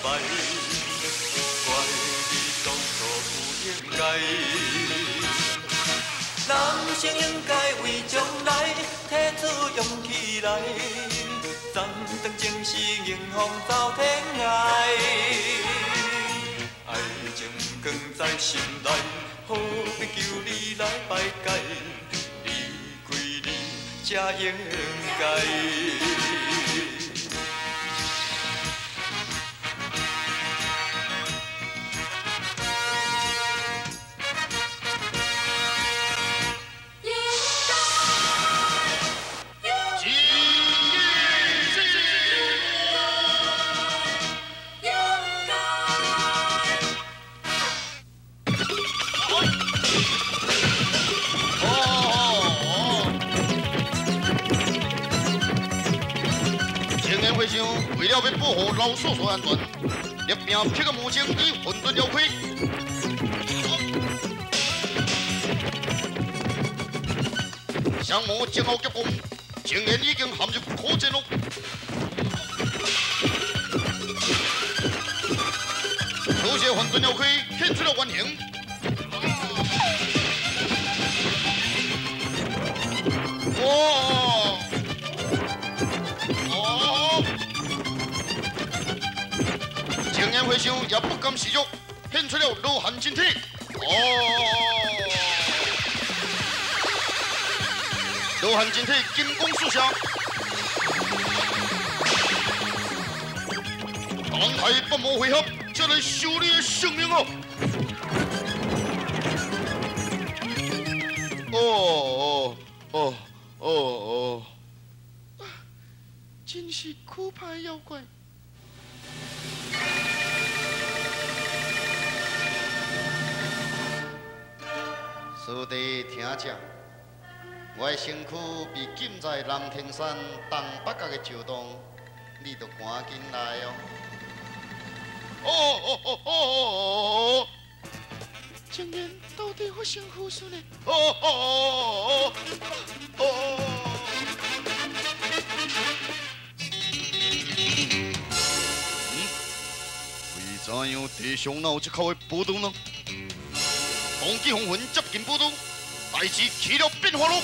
排，怪你当初不应该。人生应该为将来提出勇气来，斩断情丝迎风走天涯。爱情藏在心内，何必求你来排解？离开你才应该。为了要保护老叔叔安全，立命劈个魔晶以混沌妖开。降魔前后夹攻，竟然已经陷入苦战咯。此时混沌妖开现出了原形。哇！青年和尚也不甘示弱，献出了罗汉真体。哦，罗汉真体金光四射，等待八魔回合，才来收你的性命哦！哦哦哦哦哦，真是苦派妖怪。师弟听者，我的身躯被禁在南天山东北角的石洞，你著赶紧来哦！哦哦哦哦哦！情人到底发生何事呢？哦哦哦哦哦！嗯，为怎样地上哪有这口的宝刀呢？当机风云接近宝刀，代志起了变化咯！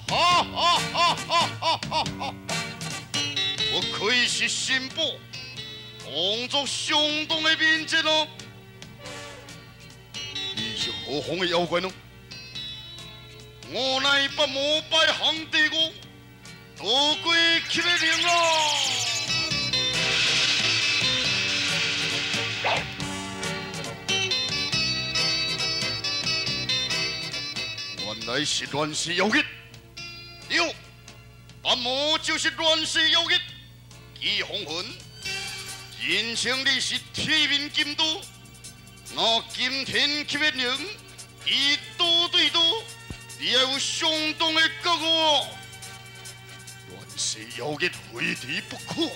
哈哈哈哈哈哈！我可以是神宝，动作相当的敏捷哦。你是何方的妖怪呢？我乃八魔排行第五。道鬼起的灵咯！原来是乱世妖孽，对，八魔就是乱世妖孽。纪风云，人称你是铁面金刀，那今天起的灵，以刀对刀，你要有相当的觉悟。是妖孽非敌不可，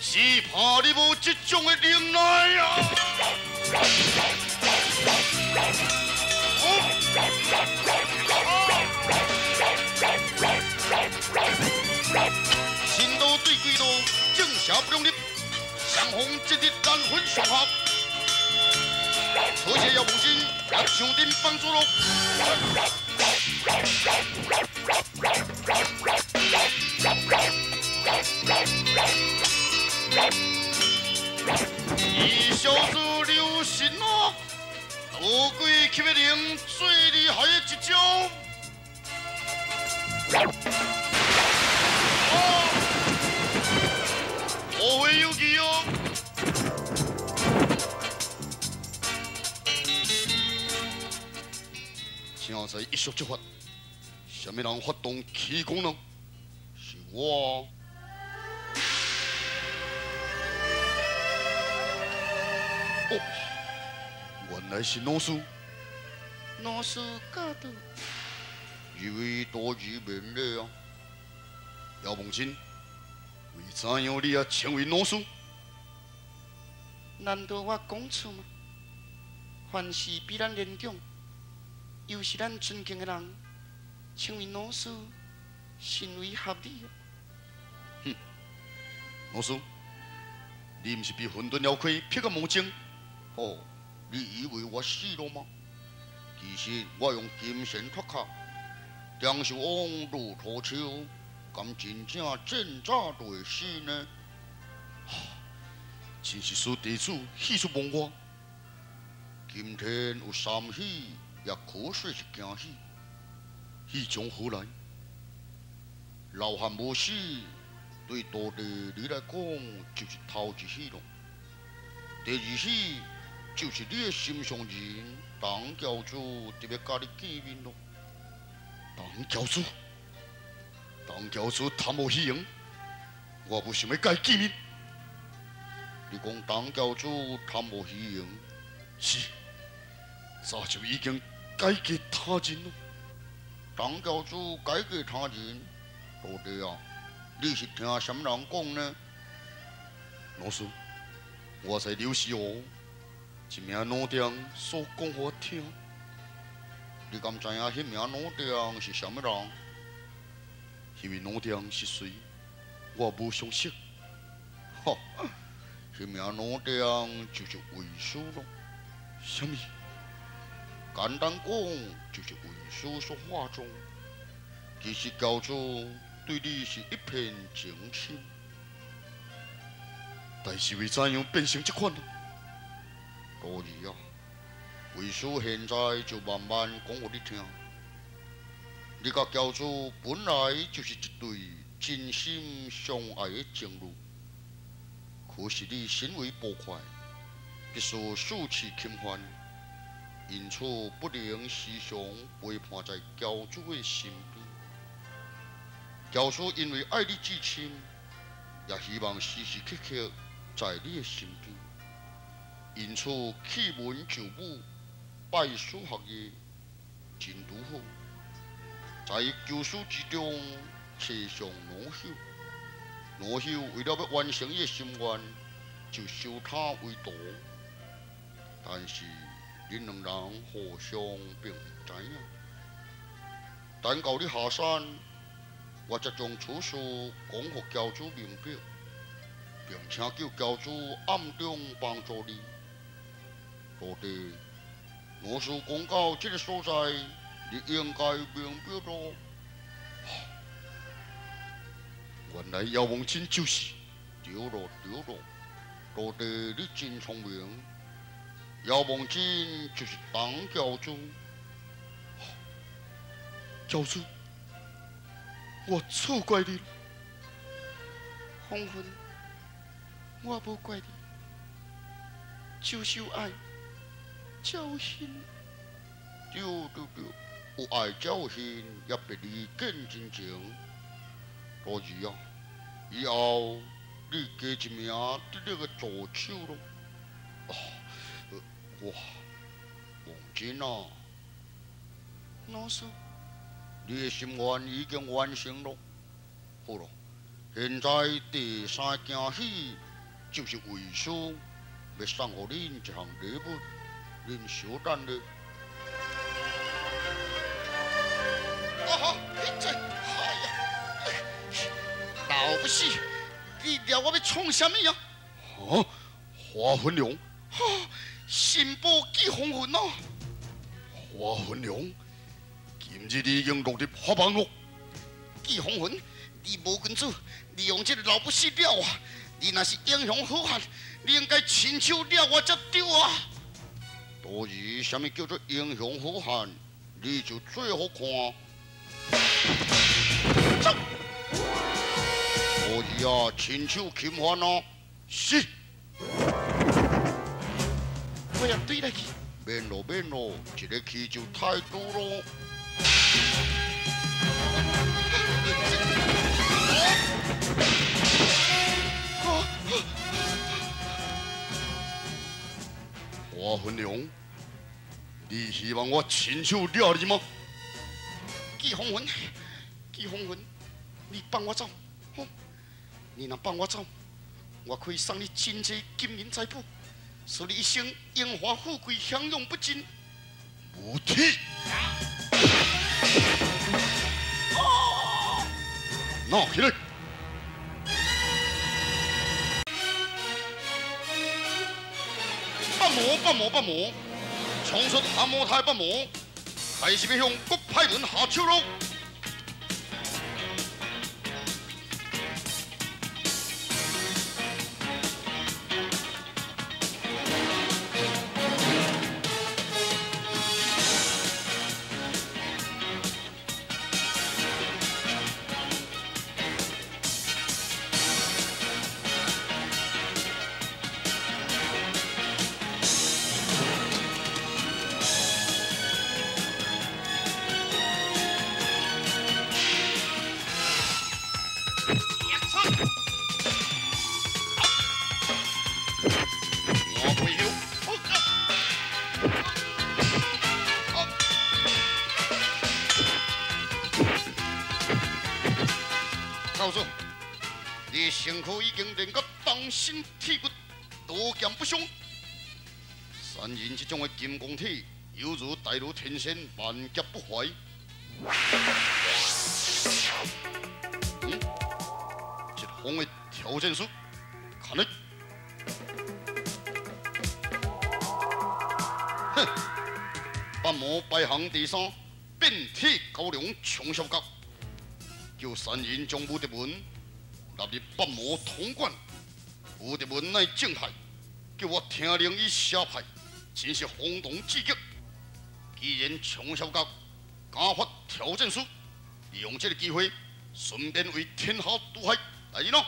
只怕你无这种的能耐啊！神刀对鬼刀，正邪不两立，双方这日难分上下。多谢姚梦真也上阵帮助咯。伊小子留神哦，道鬼吸的灵最厉害的一招。哦，后会有期哦。正在一触即发，啥物人发动气功呢？是我。哦，原来是老师。老师教导，一位多吉面的啊。姚梦真，为怎样你也成为老师？难道我讲错吗？凡事比咱年长，又是咱尊敬的人，请问老师，甚为合理啊？哼，老师，你毋是被混沌妖魁骗个魔镜？哦，你以为我死了吗？其实我用金线脱壳，长寿王骆驼丘，敢真正战早就会死呢？真是使地主喜出望外。今天有三喜，也可说是惊喜。喜从何来？老汉无死，对徒弟你来讲就是头一喜咯。第二喜就是你的心上人董教主特别佮你见面咯。董教主，董教主贪慕虚荣，我无想欲佮伊见面。你讲董教主贪慕虚荣，是早就已经改嫁他人咯。董教主改嫁他人，徒弟啊，你是听啥物人讲呢？老师，我在柳溪湖一名老店所讲予我听。你敢知影彼名老店是啥物人？彼位老店是谁？我无相识。哈，彼名老店就是为师咯。啥物？简单讲，就是为师所化妆。其实教主对你是一片情深，但是为怎样变成这款呢？徒儿啊，为师现在就慢慢讲予你听。你佮教主本来就是一对真心相爱的情侣，可是你身为捕快，必须事事侵犯，因此不能时常陪伴在教主的身边。教主因为爱你至深，也希望时时刻刻在你的身边，因此弃文就武，拜师学艺，真拄好。在求师之中，找上老朽。老朽为了欲完成伊的心愿，就收他为徒。但是恁两人互相并毋知影。等到你下山，我才将此事讲予教主明白，并且叫教主暗中帮助你。徒弟，老师讲到这个所在，你应该明白咯。原来姚梦真就是对咯对咯，徒弟你真聪明。姚梦真就是董教主，教主，我错怪你了。风云，我无怪你，就是有爱，才有恨。对对对，有爱才有恨，也别离见真情。徒儿啊，以后你加一名得力的助手咯。哦，哇，梦真啊，老师，你的心愿已经完成咯。好咯，现在第三惊喜就是为师欲送予恁一项礼物，恁稍等咧。啊哈！这，哎呀，老不死，你掠我欲创啥物啊？啊，花粉龙，哈，神宝记风云哦。花粉龙，今日你已经落入法网咯。记风云，你无君子，利用这个老不死掠我。你若是英雄好汉，你应该亲手掠我才对啊！徒儿，啥物叫做英雄好汉？你就做予看。走！徒儿啊，亲手侵犯哦！是。我也对来去。免咯免咯，一个去就太多咯。花云龙，你希望我亲手掠你吗？季风云，季风云，你放我走，好，你若放我走，我可以送你真济金银财宝，使你一生荣华富贵，享用不尽。无体。拿起来！不魔不魔不魔，冲出蛤蟆太不魔，开始要向各派人下手咯！你身躯已经练到当身铁骨，刀剑不伤。三人这种的金刚体，犹如大如天仙，万劫不坏。一封的挑战书，看来，哼，北魔排行第三，遍体高粱长啸角，叫三人将武德文纳入北魔统管，武德文乃正派，叫我听令伊邪派，真是轰动至极。既然长啸角敢发挑战书，利用这个机会，顺便为天下除害。来人咯，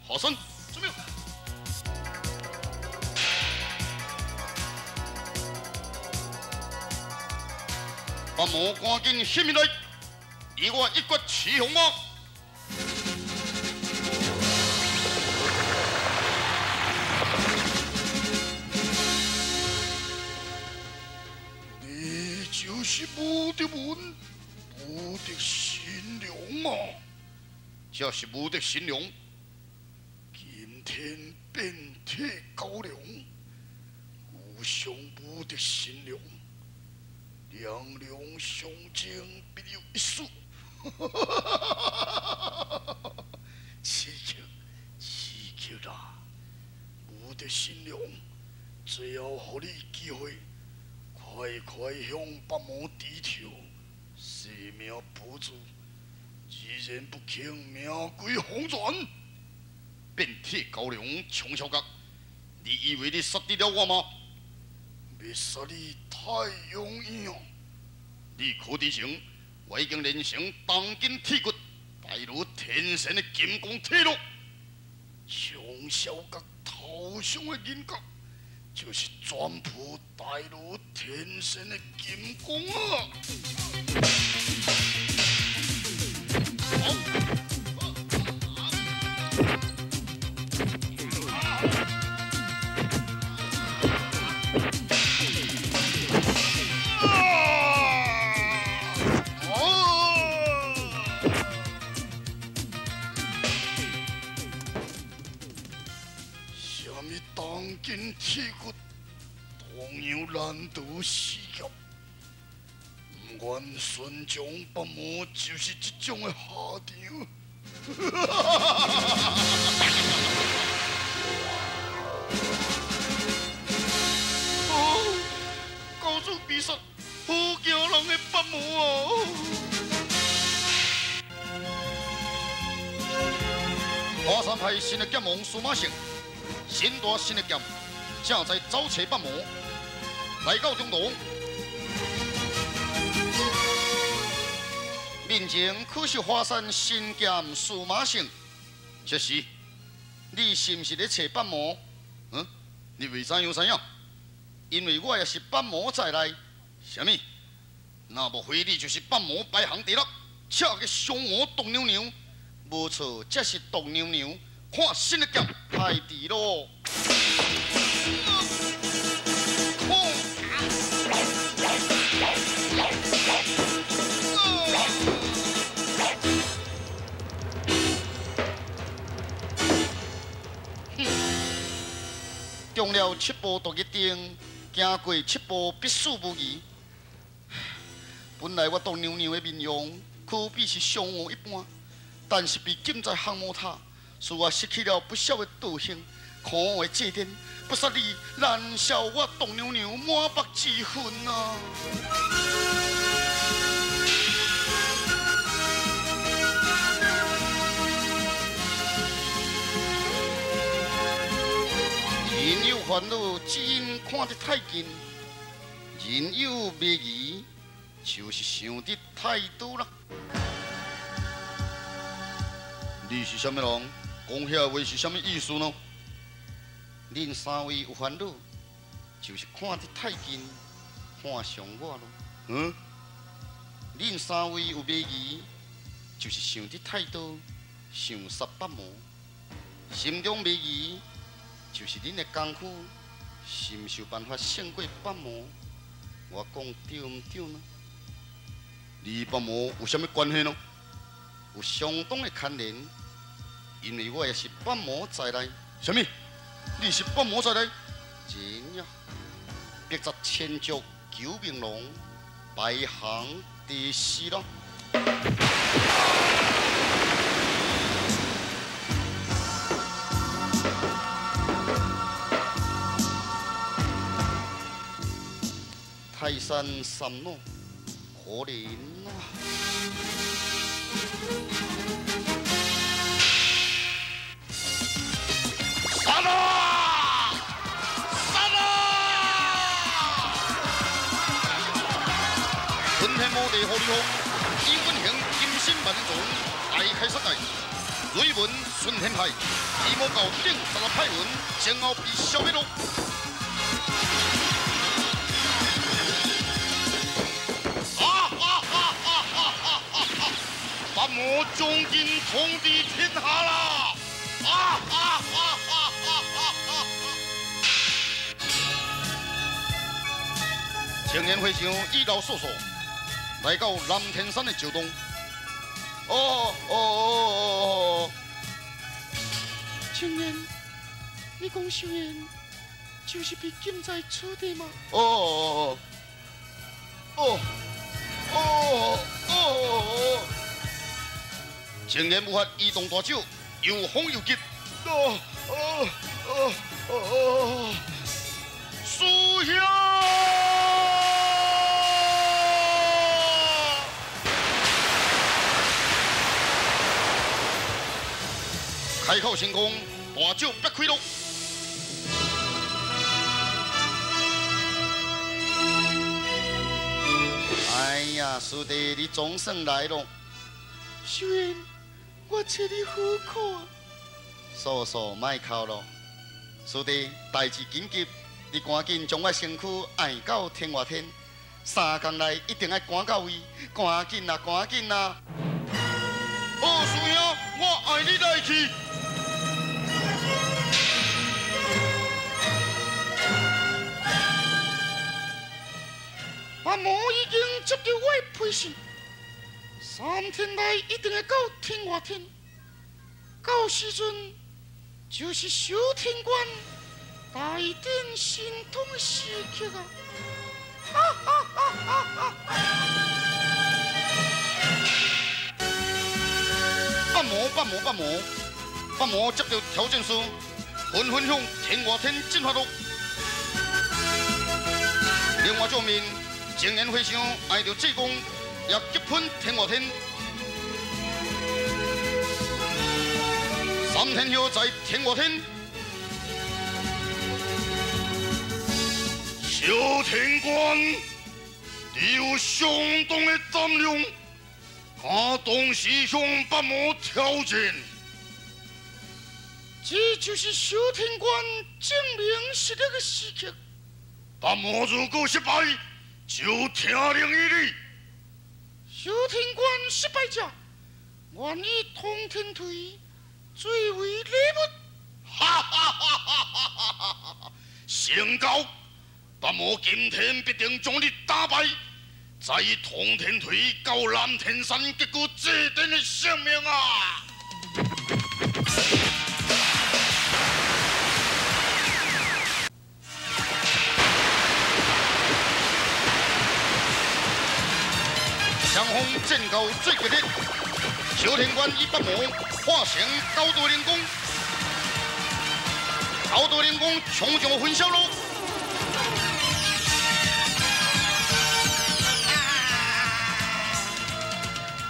下山，准备。北魔赶紧起来，与我一决雌雄吧！你就是武德文，武德新娘吗？这是武德新娘。今天遍体高粱，遇上武德新娘，两两相争，必有一死。刺激，刺激啦！武德新娘，最后予你机会，快快向北魔低头，性命保住。自然不肯命归黄泉。遍体高粱长啸角，你以为你杀得了我吗？要杀你太容易哦！你可知情？我已经练成当今铁骨，大如天神的金刚铁路。长啸角头上的银角，就是专铺大如天神的金刚啊！什么当今铁骨，同样难逃死劫。唔愿孙将北魔就是这种的下场。哦，高手比赛，好惊人的北魔哦！华山派新的剑王司马胜，新大新的剑，正在走找北魔，来到中途。面前可是华山新剑司马胜，这时你是毋是咧找北魔？嗯，你为怎样知影？因为我也是北魔在内。啥物？那莫非你就是北魔排行第六，赤个双鹅毒娘娘？无错，这是毒娘娘。看新的剑太直咯！中了七步毒一定，行过七步必死无疑。本来我毒娘娘的面容，可比是双鹅一般，但是被禁在降魔塔，使我失去了不少的道行。可恶的祭奠，不杀你，难消我董娘娘满腹之恨啊！人有烦恼，只因看得太近；人有迷疑，就是想得太多啦。你是啥物人？讲遐话是啥物意思呢？恁三位有烦恼，就是看得太近，看上我咯。嗯？恁三位有迷疑，就是想得太多，想杀北魔。心中迷疑，就是恁的功夫是毋是有办法胜过北魔？我讲对毋对呢？你北魔有啥物关系呢？有相当的牵连，因为我也是北魔在内。啥物？你是北魔在内？真呀！白贼千足九命龙，排行第四咯。泰山三老，可怜啊！杀啦！杀啦！春天无地何立峰，李文行金身万人丛，大开杀戒，瑞文顺天派，李魔教顶十六派文，前后被消灭咯。北魔将军统治天下啦！啊啊啊啊啊啊！青年和尚以老叔叔来到南天山的石洞。哦哦哦哦！青年，你讲秀妍就是被禁在此地吗？哦哦哦哦哦哦！青年无法移动大手，又慌又急。哦哦哦哦！师兄，开口成功，大手别开咯。哎呀，师弟，你总算来了。秀妍，我找你好苦啊！叔叔，莫哭咯，师弟，代志紧急，你赶紧将我身躯爱到天外天，3天内一定爱赶到位，赶紧啊，赶紧啊！哦，师兄，我爱你来去。阿魔已经接到我的批示。3天内一定会到天外天，到时阵就是小天官大展神通的时刻啊！哈哈哈哈哈！北魔，北魔，北魔，北魔接到挑战书，纷纷向天外天进发咯。另外一面，青年和尚挨着济公。也急奔天外天，3天后在天外天，小天官，你有相当的胆量，敢同时向北魔挑战，这就是小天官证明实力的时刻。北魔如果失败，就听令于你。小天官失败者，愿以通天锤作为礼物。哈哈哈哈哈哈！成交，北魔今天必定将你打败，再以通天锤到南天山结果这等的性命啊！双方战斗最激烈，小天官与北魔化成九道灵光，九道灵光冲上分晓咯！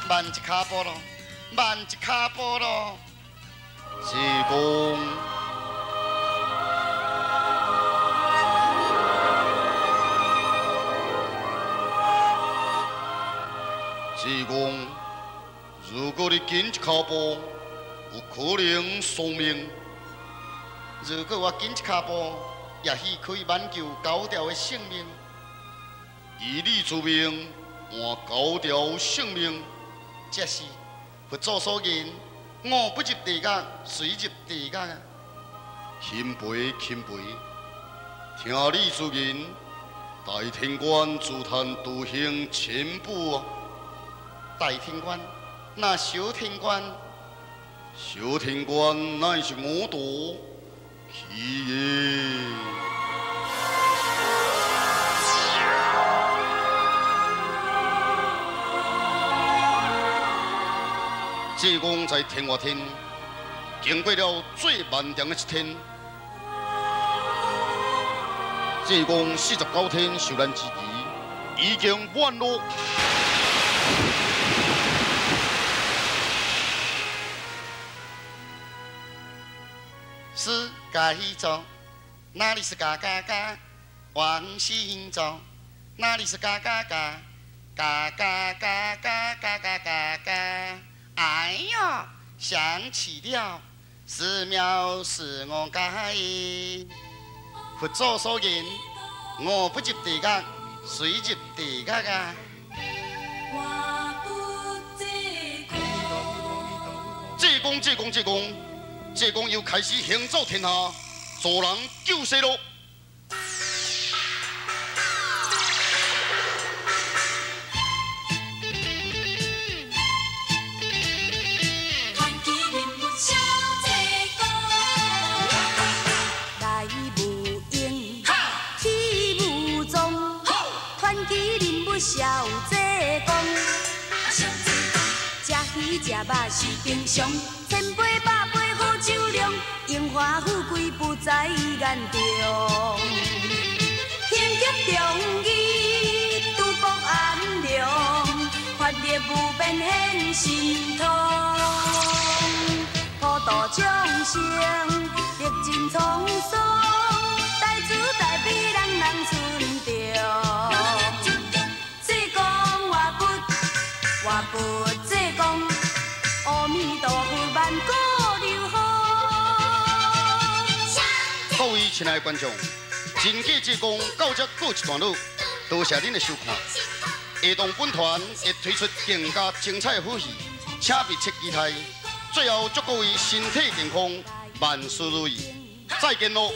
慢一脚步咯，慢一脚步咯。济公，济公，如果你紧一脚步，有可能丧命。如果我紧一脚步，也许可以挽救九条的性命。以你之命换九条性命，这是佛祖所言。我不入地狱，谁入地狱啊？钦佩钦佩，听你之言，大天官自叹道行浅薄啊。大天官，那小天官，小天官乃是我徒，去耶。济公在天外天，经过了最漫长的一天。济公49天受难之期已经满了。是该做，哪里是嘎嘎嘎？王新做，哪里是嘎嘎嘎？嘎嘎嘎嘎嘎嘎嘎嘎。哎呀，想起了，寺庙是我盖。佛祖所言，我不入地狱，谁入地狱啊？济公，济公，济公，济公又开始行走天下，助人救世咯。小济公，食鱼食肉是平常，千杯百杯好酒量，荣华富贵不在眼中。兴吉重义，拄国安良，法力无边显神通，普度众生，历尽沧桑，大慈大悲人人尊重。我不济公，阿弥陀佛，万古流芳。各位亲爱的观众，真假济公到这告一段落，多谢您的收看。下当本团会推出更加精彩的好戏，请密切期待。最后祝各位身体健康，万事如意，再见喽。